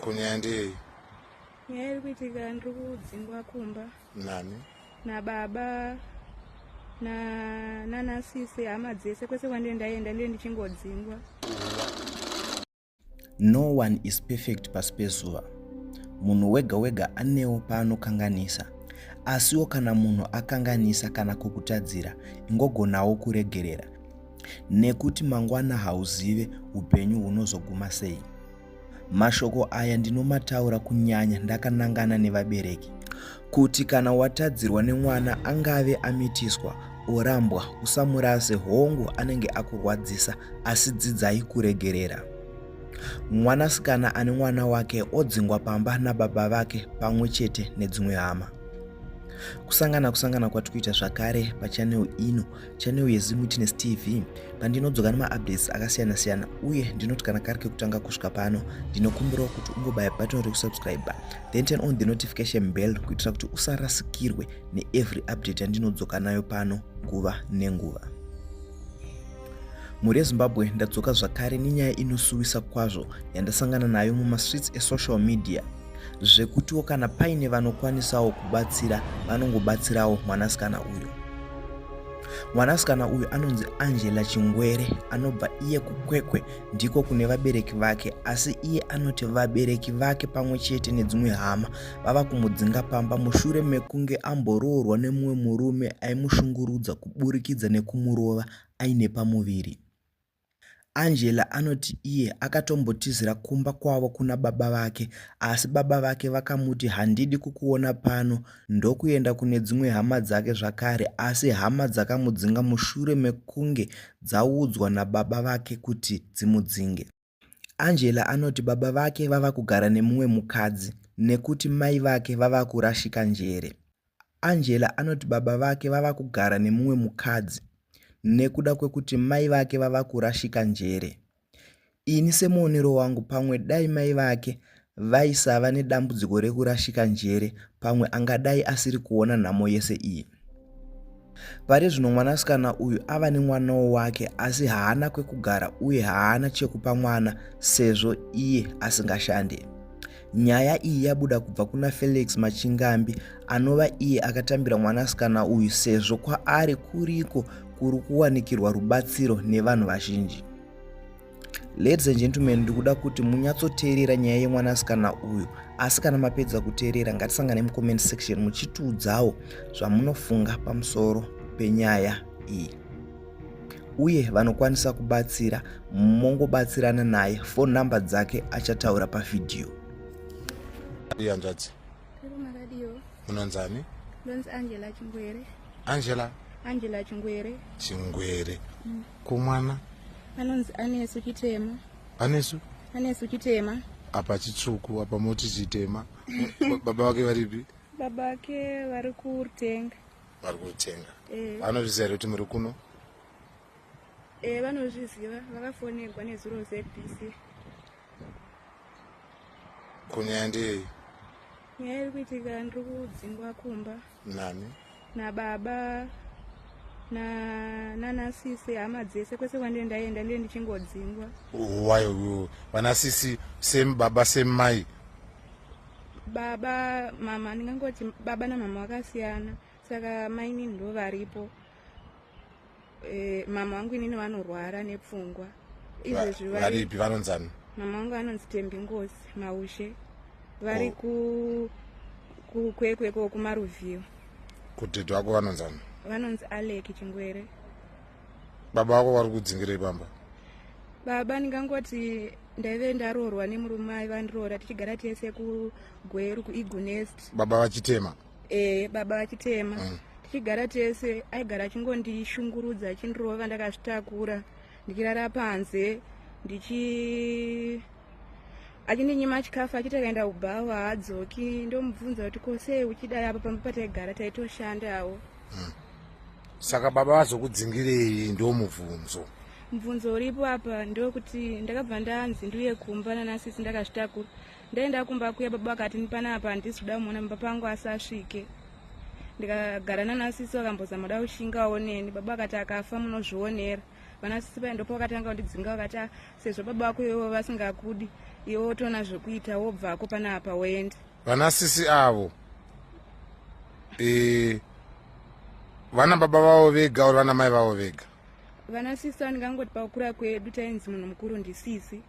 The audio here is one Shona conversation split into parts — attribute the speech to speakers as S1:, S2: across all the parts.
S1: Ko nyaya ndeyei?
S2: Nyaya iri kuitika ndiri kudzingwa kumba.
S1: Nani?
S2: Nababa na nanasisi hama dzese kwese kwandee ndaenda ndiye ndichingodzingwa.
S3: No one is perfect pasi pezuva. Munhu wega wega anewo paanokanganisa. Asiwo kana munhu akanganisa kana kukutadzira, ingogonawo kuregerera. Nekuti mangwana hauzive upenyu hunozoguma sei. Mashoko aya ndinomataura kunyanya ndakanangana nevabereki. Kuti kana watadzirwa nemwana angave amitiswa orambwa usamurase hongu anenge akurwadzisa asi dzidzai kuregerera. Mwanasikana ane mwana wake odzingwa pamba nababa vake pamwe chete nedzimwe hama. Kusangana kusangana kwatikuita zvakare pachanel ino, chanel yeZim Witness TV, pandinodzoka nemaupdates akasiyana siyana uye ndinoti kana kari kekutanga kusvika pano ndinokumbirawo kuti ungobaya button rekusubscribe then turn on the notification bell kuitira kuti usarasikirwe neevery update yandinodzoka nayo pano nguva nenguva. Mhuri yeZimbabwe ndadzoka zvakare nenyaya inosuwisa kwazvo yandasangana nayo mumastreets esocial media zvekutiwo kana paine vanokwanisawo kubatsira vanongobatsirawo mwanasikana uyu. Mwanasikana uyu anonzi Angela Chingwere anobva iye kuKwekwe ndiko kune vabereki vake asi iye anoti vabereki vake pamwe chete nedzimwe hama vava kumudzinga pamba mushure mekunge amboroorwa nemumwe murume aimushungurudza kuburikidza nekumurova aine pamuviri. Angela anoti iye akatombotizira kumba kwavo kuna baba vake asi baba vake vakamuti handidi kukuona pano ndokuenda kune dzimwe hama dzake zvakare asi hama dzakamudzinga mushure mekunge dzaudzwa nababa vake kuti dzimudzinge. Angela anoti baba vake vava kugara nemumwe mukadzi nekuti mai vake vava kurashika njere. Angela anoti baba vake vava kugara nemumwe mukadzi nekuda kwekuti mai vake vava kurashika njere. Ini semuonero wangu pamwe dai mai vake vaisava nedambudziko rekurashika njere pamwe angadai asiri kuona nhamo yese iyi. Pari zvino mwanasikana uyu ava nemwanawo wake asi haana kwekugara uye haana chekupa mwana sezvo iye asingashande. Nyaya iyi yabuda kubva kuna Felix Machingambi anova iye akatambira mwanasikana uyu sezvo kwaari kuriko kuri kuwanikirwa rubatsiro nevanhu vazhinji. Ladies and gentlemen, ndikuda kuti munyatsoteerera nyaya yemwanasikana uyu asi kana mapedza kuteerera ngatisangane mucomment section muchitiudzawo zvamunofunga pamusoro penyaya iyi uye vanokwanisa kubatsira mongobatsirana naye phone number dzake achataura pavhidhiyo.
S1: Hanzvadzi, munonzani?
S2: Ndonzi Angela Chingwere.
S1: Angela?
S2: Angela Chingwere.
S1: Chingwere. Ko mwana?
S2: Anonzi Anesu Chitema.
S1: Anesu?
S2: Anesu Chitema.
S1: Apa chitsvuku, apa moti chitema. Baba vake varipi?
S2: Baba vake vari kurutenga.
S1: Vari kurutenga.
S2: Eh.
S1: Vanozviziva here kuti muri kuno?
S2: Eh, vanozviziva, vakafonerwa nezuro ZBC.
S1: Ko nyaya ndeyei?
S2: Nyaya iri kuitika ndiri kudzingwa kumba.
S1: Nani?
S2: Nababa na nanasisi hama dzese kwese kwandee ndaenda ndiye ndichingodzingwa.
S1: Why vanasisi same baba same mai?
S2: Baba mama ndingangoti baba namama vakasiyana saka mainini ndo varipo. E, mama vangu inini vanorwara nepfungwa
S1: izvezvi varipi vanonzani?
S2: Mama vangu vanonzi Tembi Ngozi Maushe vari oh. ku kuKwekwe ko kuMaruvhiyo.
S1: Kutete vako vanonzani?
S2: Vanonzi Aleki Chingwere.
S1: Baba vako vari kudzingirei pamba?
S2: Baba ndingangoti ndaive ndaroorwa nemurume aiva andiroora tichigara tese kuGweru kuEagle Nest.
S1: Baba vachitema?
S2: Eh, baba vachitema. Tichigara tese aigara achingondishungurudza achindirova ndakazvitakura ndichirara panze ndichi achindinyima chikafu achiti akaenda kubhawa haadzoki ndomubvunza kuti ko sei uchidai apa pamba pataigara taitoshandawo.
S1: Saka baba vazokudzingirei ndo mubvunzo.
S2: Mubvunzo uripo apa ndewekuti ndakabva ndanzi ndiuye kumba nanasisi ndakazvitakura ndaenda kumba kuya baba vakati panapa handisi kuda kumuona mumba pangu asi asvike ndikagara nanasisi vakambozama kuda kushingawo neni baba vakati akafa munozvionera vanasisi paya ndopa vakatanga kundidzinga vakati ah, sezvo baba vako ivo vasingakudi Iwe wotoona zvekuita wobvako panapa woenda.
S1: Vana sisi avo e, vana baba vavo vega or vana mai vavo vega?
S2: Vana sisi avo ndingangoti pakukura kwedu tainzi munhu mukuru ndisisi,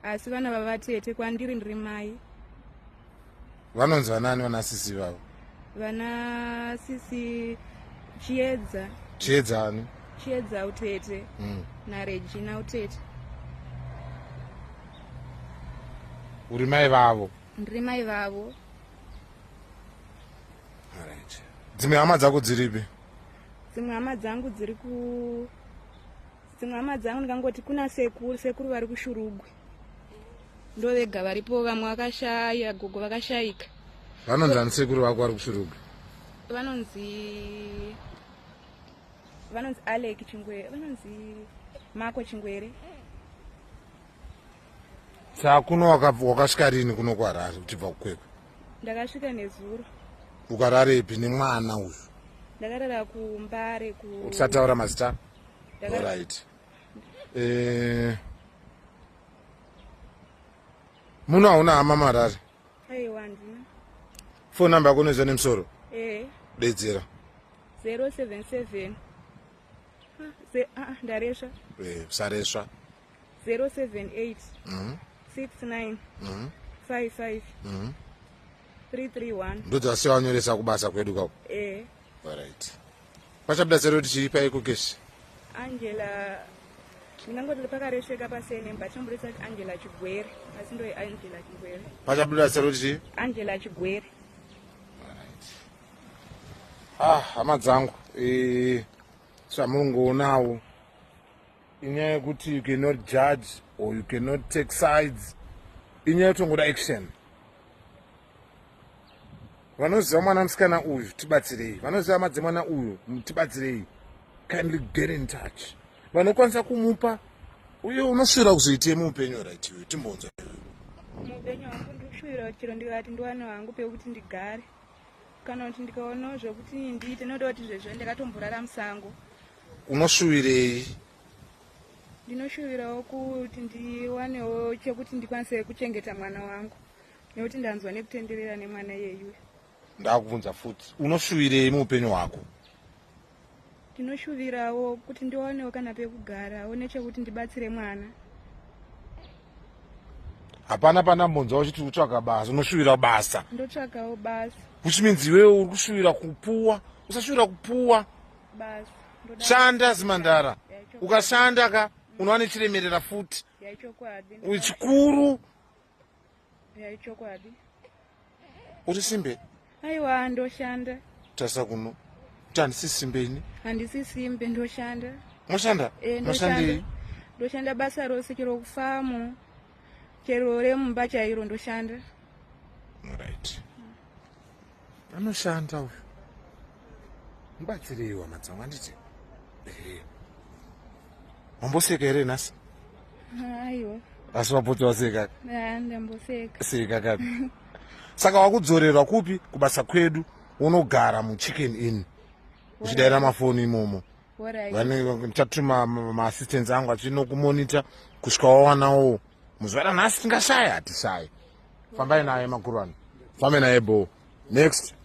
S2: asi vana vavatete kwandiri ndiri mai.
S1: Vanonzi vanani vana sisi vavo?
S2: Vana sisi Chiedza.
S1: Chiedza ani?
S2: Chiedza Utete naRegina Utete.
S1: Uri mai vavo?
S2: Ndiri mai vavo.
S1: Alright. Dzimwe hama dzako dziripi?
S2: Dzimwe hama dzangu dziri ku dzimwe hama dzangu ndingangoti kuna sekuru, sekuru vari kuShurugwi. Ndovega varipo, vamwe vakashaya, gogo vakashayika.
S1: Vanonzi ani sekuru vako vari kuShurugwi?
S2: Vanonzi Alec Chingwere, vanonzi Mako Chingwere.
S1: Saka kuno wakasvika rini kuno kuHarare uchibva kuKwekwe?
S2: Ndakasvika nezuro.
S1: Ukararepi nemwana uyu?
S2: Ndakarara kuMbare ku.
S1: Usataura mazita. Alright. Muno hauna hama muHarare?
S2: Aiwa, handina.
S1: Phone number yako unoiziva nemusoro?
S2: Eh.
S1: Dedzera.
S2: 077. Ndaresva.
S1: Usaresva.
S2: 078 69 55 331.
S1: Ndodzasiya wanyoresa kubasa kwedu kako?
S2: Eh.
S1: Alright. Pachabuda zero kuti chii paiko keshi?
S2: Angela, ndingangoti pakaresveka pasene but chinoburitsa kuti Angela Chigwere, asi ndo Angela Chigwere.
S1: Pachabuda zero kuti chii?
S2: Angela Chigwere.
S1: Alright. Ah, hama dzangu, zvamurongoonawo inyaya yekuti you cannot judge or you cannot take sides, inyaya yetongoda action. Vanoziva mwana musikana uyu tibatsirei, vanoziva hama dzemwana uyu tibatsirei, kindly get in touch. Vanokwanisa kumupa uye unosvira kuzoitei muupenyu? Right, iwe timbonzwa.
S2: Muupenyu hwangu ndikushuvira kuti chero ndikati ndiwane hangu pekuti ndigare, kana kuti ndikaonawo zvekuti ndiite, noda kuti zvezvo ndakatomborara musango.
S1: Unoshuvirei?
S2: Ndinoshuvirawo kuti ndiwanewo chekuti ndikwanise kuchengeta mwana wangu, nekuti ndanzwa nekutenderera nemwana iyeyu.
S1: Ndakubvunza futi, unoshuvirei muupenyu hwako?
S2: Ndinoshuvirawo kuti ndiwanewo kana pekugarawo nechekuti ndibatsire mwana.
S1: Hapana pandambonzwa uchiti utsvaga basa. Unoshuvira basa?
S2: Ndotsvagawo basa.
S1: Which means iwewe uri kushuvira kupuwa. Usashuvira kupuwa
S2: basa.
S1: Shanda zimandara, ukashanda ka unova nechiremerera futi chikuru.
S2: Chokwadi.
S1: Uri simbe?
S2: Aiwa, ndoshanda.
S1: Tarisa kuno, kuti handisi simbe ini.
S2: Handisi simbe, ndoshanda.
S1: Moshanda? Moshandei?
S2: Ndoshanda basa rose, chero kufamu, chero remumba chairo ndoshanda.
S1: Right, anoshanda uyu, mubatsireiwa hama dzangu, handiti? Ehe, wamboseka here nhasi?
S2: Aiwa.
S1: Asi wapotsa waseka?
S2: Ndamboseka.
S1: Seka kapi. Saka wakudzorerwa kupi? Kubasa kwedu, unogara muChicken Inn uchidaira mafoni imomo. Ndichatuma maassistants angu achinokumonita kusvika wawanawo. Muzuva ranhasi tingashaya? Hatishayi. Fambai naye makurwana, fambai naye bo. Next.